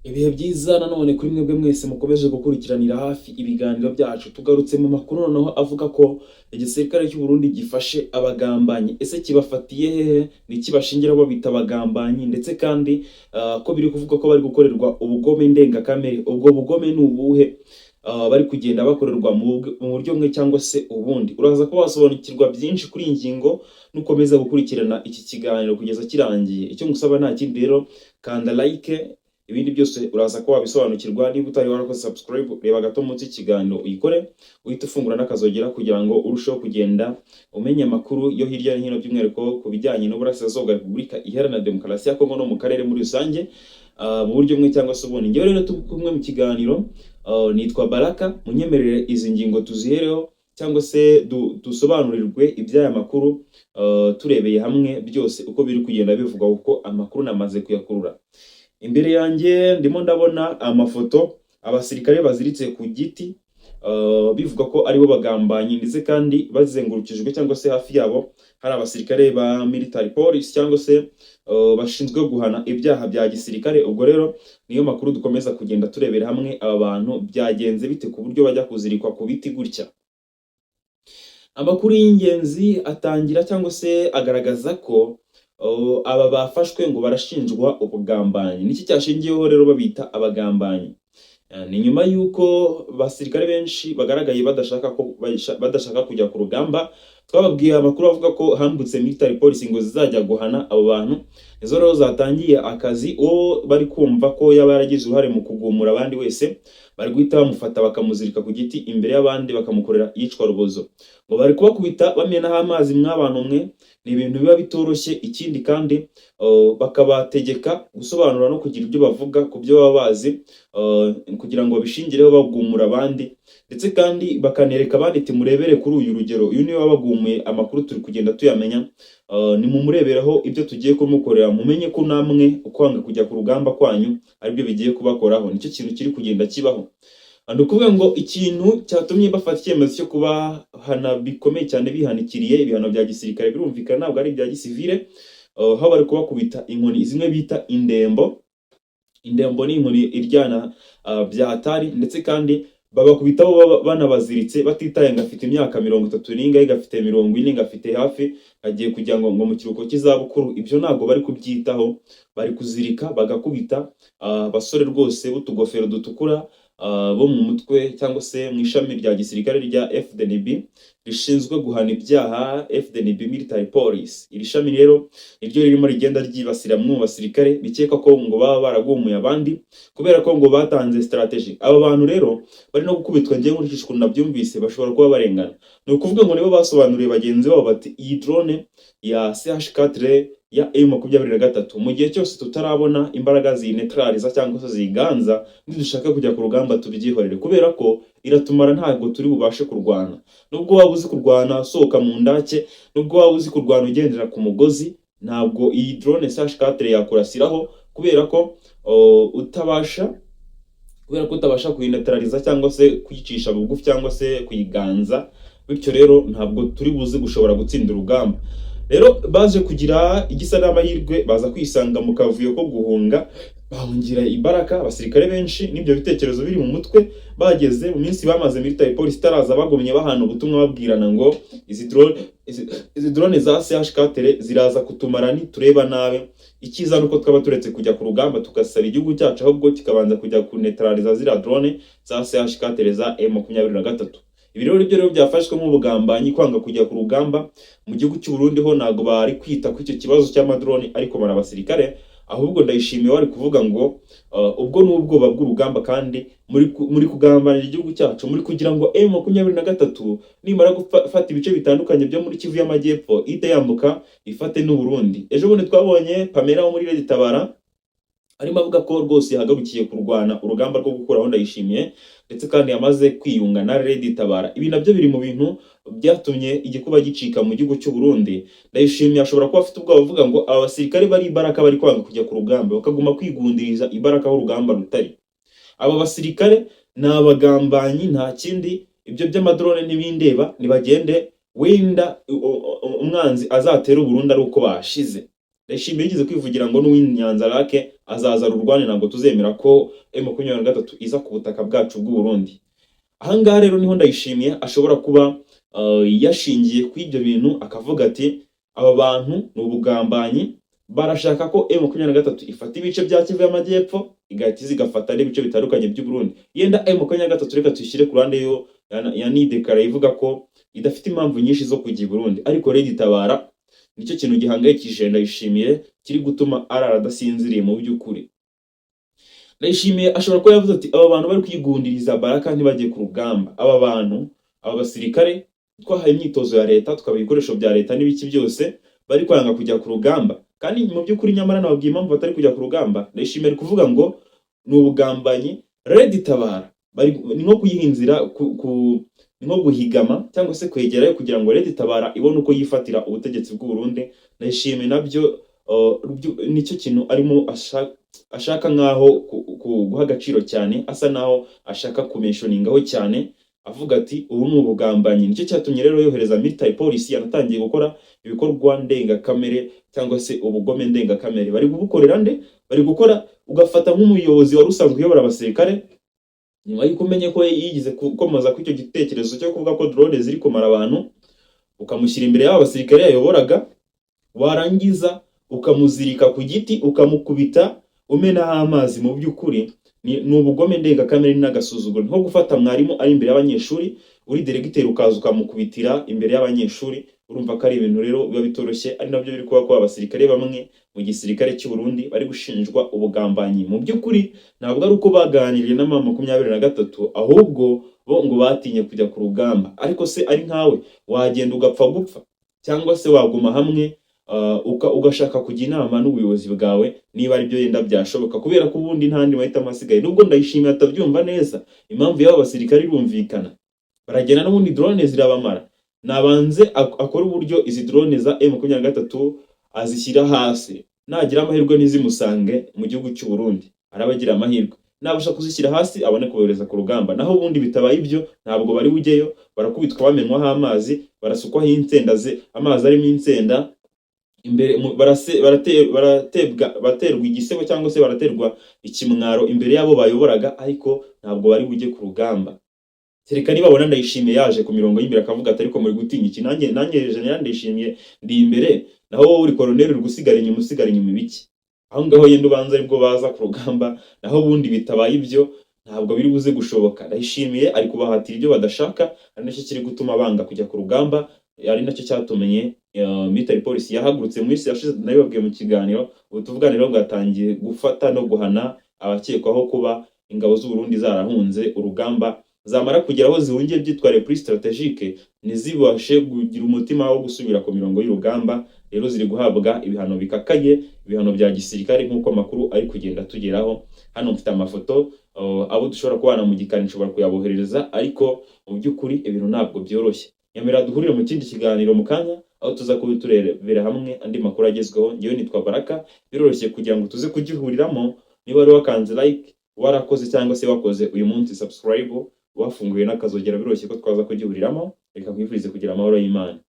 Ibihe byiza nanone kuri mwebwe mwese mukomeje gukurikiranira hafi ibiganiro byacu. Tugarutse mu makuru noneho avuga ko igisirikare cy'u Burundi gifashe abagambanyi. Ese kibafatiye hehe? Niki bashingiraho babita abagambanyi? Ndetse kandi ko biri kuvuga ko bari gukorerwa ubugome ndengakamere, ubwo bugome ni ubuhe? Bari kugenda bakorerwa mu buryo bumwe cyangwa se ubundi. Uraza kuba wasobanukirwa byinshi kuri iyi ngingo nukomeza gukurikirana iki kiganiro kugeza kirangiye. Icyo ngusaba nta kindi rero, kanda like, ibindi byose uraza kuba wabisobanukirwa. Niba utari warakoze subscribe, reba gato munsi y'ikiganiro uyikore, uhite ufungura n'akazogera kugira ngo urusheho kugenda umenya amakuru yo hirya no hino, by'umwihariko ku bijyanye n'Uburasirazuba bwa Repubulika Iharanira Demokarasi ya Kongo no mu karere muri rusange, mu buryo bumwe cyangwa se ubundi. Njyewe rero turi kumwe mu kiganiro, nitwa Baraka. Munyemerere izi ngingo tuzihereho cyangwa se dusobanurirwe iby'aya makuru, turebeye hamwe byose uko biri kugenda bivugwa, kuko amakuru namaze kuyakurura. Imbere yanjye ndimo ndabona amafoto, abasirikare baziritse ku giti, bivuga ko aribo bagambanyi, ndetse kandi bazengurukijwe cyangwa se hafi yabo hari abasirikare ba military police cyangwa se bashinzwe guhana ibyaha bya gisirikare. Ubwo rero niyo makuru dukomeza kugenda turebera hamwe. Aba bantu byagenze bite ku buryo bajya kuzirikwa ku biti gutya? Amakuru y'ingenzi atangira cyangwa se agaragaza ko aba bafashwe ngo barashinjwa ubugambanyi. Niki cyashingiyeho rero babita abagambanyi? Ni nyuma y'uko abasirikare benshi bagaragaye badashaka kujya ku rugamba. Twababwiye amakuru avuga ko hambutse military police ngo zizajya guhana abo bantu. Izo rero zatangiye akazi. Uwo bari kumva ko yaba yaragize uruhare mu kugumura abandi wese, bari guhita bamufata bakamuzirika ku giti imbere y'abandi, bakamukorera iyicwa rubozo. Ngo bari kubakubita bamenaho amazi. Mw'abantu mwe, ni ibintu biba bitoroshye. Ikindi kandi bakabategeka gusobanura no kugira ibyo bavuga ku byo baba bazi, kugira ngo babishingireho bagumura abandi, ndetse kandi bakanereka abandi ati: "Murebere kuri uyu rugero, uyu niwe wabagumuye, amakuru turi kugenda tuyamenya, nimumureberaho ibyo tugiye kumukorera, mumenye ko namwe ukwanga kujya ku rugamba kwanyu aribyo bigiye kubakoraho." Nicyo kintu kiri kugenda kibaho. Ni ukuvuga ngo ikintu cyatumye bafata icyemezo cyo kubahana bikomeye cyane, bihanikiriye ibihano bya gisirikare, birumvikana ntabwo ari ibya gisivile, aho bari kubakubita inkoni zimwe bita indembo. Indembo ni inkoni iryana bya hatari, ndetse kandi babakubitaho banabaziritse, batitaye ngo afite imyaka 30 n'ingahe, gafite 40, gafite hafi agiye kujya ngo mu kiruhuko cy'izabukuru. Ibyo ntabwo bari kubyitaho, bari kuzirika bagakubita abasore rwose b'utugofero dutukura, bo mu mutwe cyangwa se mu ishami rya gisirikare rya FDNB rishinzwe guhana ibyaha, FDNB Military Police. Iri shami rero niryo ririmo rigenda ryibasira bamwe mu basirikare bikekwa ko ngo baba baragumuye abandi, kubera ko ngo batanze strategy. Aba bantu rero bari no gukubitwa, ngiye nkurikije ukuntu nabyumvise, bashobora kuba barengana. Ni ukuvuga ngo nibo basobanuriye bagenzi babo bati: "Iyi drone ya CH4 ya M23, mu gihe cyose tutarabona imbaraga ziyinetraliza cyangwa se ziganza, nidushaka kujya ku rugamba tubyihorere, kubera ko iratumara, ntabwo turi bubashe kurwana. Nubwo waba uzi kurwana usohoka mu ndake, nubwo waba uzi kurwana ugendera ku mugozi, ntabwo iyi drone CH4 yakurasiraho, kubera ko utabasha kuyinetraliza cyangwa se kuyicisha bugufi cyangwa se kuyiganza. Bityo rero ntabwo turi buze gushobora gutsinda urugamba." Rero baje kugira igisa n'amahirwe, baza kwisanga mu kavuyo ko guhunga, bahungira ibaraka. Abasirikare benshi n'ibyo bitekerezo biri mu mutwe, bageze mu minsi bamaze military police itaraza, bagumye bahana ubutumwa babwirana ngo izi drone za CH4 ziraza kutumara nitureba nabi. Icyiza nuko twaba turetse kujya ku rugamba, tugasaba igihugu cyacu ahubwo kikabanza kujya kunetraliza ziriya drone za CH4 za M23. Ibi rero nibyo rero byafashwe nk'ubugambanyi, kwanga kujya ku rugamba. Mu gihugu cy'u Burundi ho ntabwo bari kwita ku icyo kibazo cy'amadrone, ariko bari abasirikare. Ahubwo Ndayishimiye wari kuvuga ngo ubwo ni ubwoba bw'urugamba, kandi muri kugambanira igihugu cyacu, muri kugira ngo M23 nimara gufata ibice bitandukanye byo muri Kivu y'Amajyepfo ihite yambuka ifate n'u Burundi. Ejo bundi twabonye Pamela wo muri Red Tabara arimo avuga ko rwose yahagarukiye kurwana urugamba rwo gukuraho Ndayishimiye, ndetse kandi yamaze kwiyunga na Red Tabara. Ibi nabyo biri mu bintu byatumye igikuba gicika mu gihugu cy'u Burundi. Ndayishimiye ashobora kuba afite ubwoba, avuga ngo aba basirikare bari ibaraka bari kwanga kujya ku rugamba, bakaguma kwigundiriza ibaraka aho urugamba rutari. Aba basirikare ni abagambanyi, nta kindi. Ibyo by'amadrone ntibindeba, nibagende, wenda umwanzi azatera u Burundi ari uko bashize. Ndayishimiye yigeze kwivugira ngo n'uw'Inyanza-Lac azaza rurwane, ntabwo tuzemera ko M23 iza ku butaka bwacu bw'u Burundi. Ahangaha rero niho Ndayishimiye ashobora kuba yashingiye ku ibyo bintu, akavuga ati aba bantu ni ubugambanyi, barashaka ko M23 ifata ibice bya Kivu y'Amajyepfo, igahita iza igafata n'ibice bitandukanye by'u Burundi. Yenda M23 reka tuyishyire ku ruhande, yo yanidekara ivuga ko idafite impamvu nyinshi zo kujya i Burundi, ariko Red Tabara nicyo kintu gihangayikishije Ndayishimiye, kiri gutuma arara adasinziriye. Mu by'ukuri Ndayishimiye ashobora kuba yavuze ati aba bantu bari kwigundiriza Baraka ntibagiye ku rugamba, aba bantu, aba basirikare twahaye imyitozo ya leta, tukabaha ibikoresho bya leta n'ibiki byose, bari kwanga kujya ku rugamba. Kandi mu by'ukuri nyamara nababwiye impamvu batari kujya ku rugamba. Ndayishimiye ari kuvuga ngo ni ubugambanyi. Red Tabara bari ni nko kuyiha inzira ni nko guhigama cyangwa se kwegerayo kugira ngo Red Tabara ibone uko yifatira ubutegetsi bw'u Burundi. Ndayishimiye nabyo nicyo kintu arimo ashaka nkaho guha agaciro cyane, asa naho ashaka kumentioningaho cyane, avuga ati ubu ni ubugambanyi. Nicyo cyatumye rero yohereza military police, yanatangiye gukora ibikorwa ndengakamere cyangwa se ubugome ndengakamere. Bari kubukorera nde? Bari gukora ugafata nk'umuyobozi wari usanzwe uyobora abasirikare, nyuma y'uko umenye ko yigize gukomoza kuri icyo gitekerezo cyo kuvuga ko drone ziri kumara abantu, ukamushyira imbere y'aba basirikare yayoboraga, warangiza ukamuzirika ku giti, ukamukubita umenaho amazi. Mu by'ukuri ni ubugome ndengakamere n'agasuzuguro. Nko gufata mwarimu ari imbere y'abanyeshuri, uri diregiteri ukaza ukamukubitira imbere y'abanyeshuri. Urumva ko ari ibintu rero biba bitoroshye, ari nabyo biri kuba ko abasirikare bamwe mu gisirikare cy'u Burundi bari gushinjwa ubugambanyi. Mu by'ukuri ntabwo ari uko baganiriye na M23, ahubwo bo ngo batinye kujya ku rugamba. Ariko se ari nkawe, wagenda ugapfa gupfa, cyangwa se waguma hamwe ugashaka kujya inama n'ubuyobozi bwawe niba ari byo yenda byashoboka, kubera ko ubundi nta yandi mahitamo asigaye? Nubwo Ndayishimiye atabyumva neza, impamvu y'aba basirikare irumvikana. Baragenda n'ubundi drone zirabamara. Nabanze akore uburyo izi drone za M23 azishyira hasi. Nagira amahirwe ntizimusange mu gihugu cy'u Burundi, araba agira amahirwe. Nabasha kuzishyira hasi, abone kubohereza ku rugamba. Naho ubundi bitabaye ibyo, ntabwo bari bujyeyo. Barakubitwa, bamenwaho amazi, barasukwaho insenda ze, amazi arimo insenda imbere baratebwa, baterwa igisebo cyangwa se baraterwa ikimwaro imbere y'abo bayoboraga, ariko ntabwo bari bujye ku rugamba, kereka niba Ndayishimiye yaje ku mirongo y'imbere akavuga ati ariko muri gutinya iki? Nanjye General Ndayishimiye ndi imbere, naho wowe uri koroneri, uri gusigara inyuma. Usigara inyuma ibiki? Aho ngaho yenda ubanza aribwo baza ku rugamba. Naho ubundi bitabaye ibyo, ntabwo biri buze gushoboka. Ndayishimiye ari kubahatira ibyo badashaka, ari nacyo kiri gutuma banga kujya ku rugamba, ari nacyo cyatumye military police yahagurutse mu minsi yashize, nabibabwiye mu kiganiro. Ubu tuvugana rero bwatangiye gufata no guhana abakekwaho kuba ingabo z'u Burundi zarahunze urugamba, zamara kugera aho zihungiye byitwariye kuri stratégique, ntizibashe kugira umutima wo gusubira ku mirongo y'urugamba. Rero ziri guhabwa ibihano bikakaye, ibihano bya gisirikare, nk'uko amakuru ari kugenda tugeraho. Hano mfite amafoto, abo dushobora kubana mu gikari nshobora kuyaboherereza, ariko mu by'ukuri ibintu ntabwo byoroshye. Nyamara duhurire mu kindi kiganiro mu kanya, aho tuza kuba turebera hamwe andi makuru agezweho. Ngewe nitwa Baraka. Biroroshye kugira ngo tuze kugihuriramo. Niba wari wakanze like, warakoze, cyangwa se wakoze uyu munsi subscribe, wafunguye n'akazogera, biroroshye ko twaza kugihuriramo. Reka nkwifurize kugira amahoro y'Imana.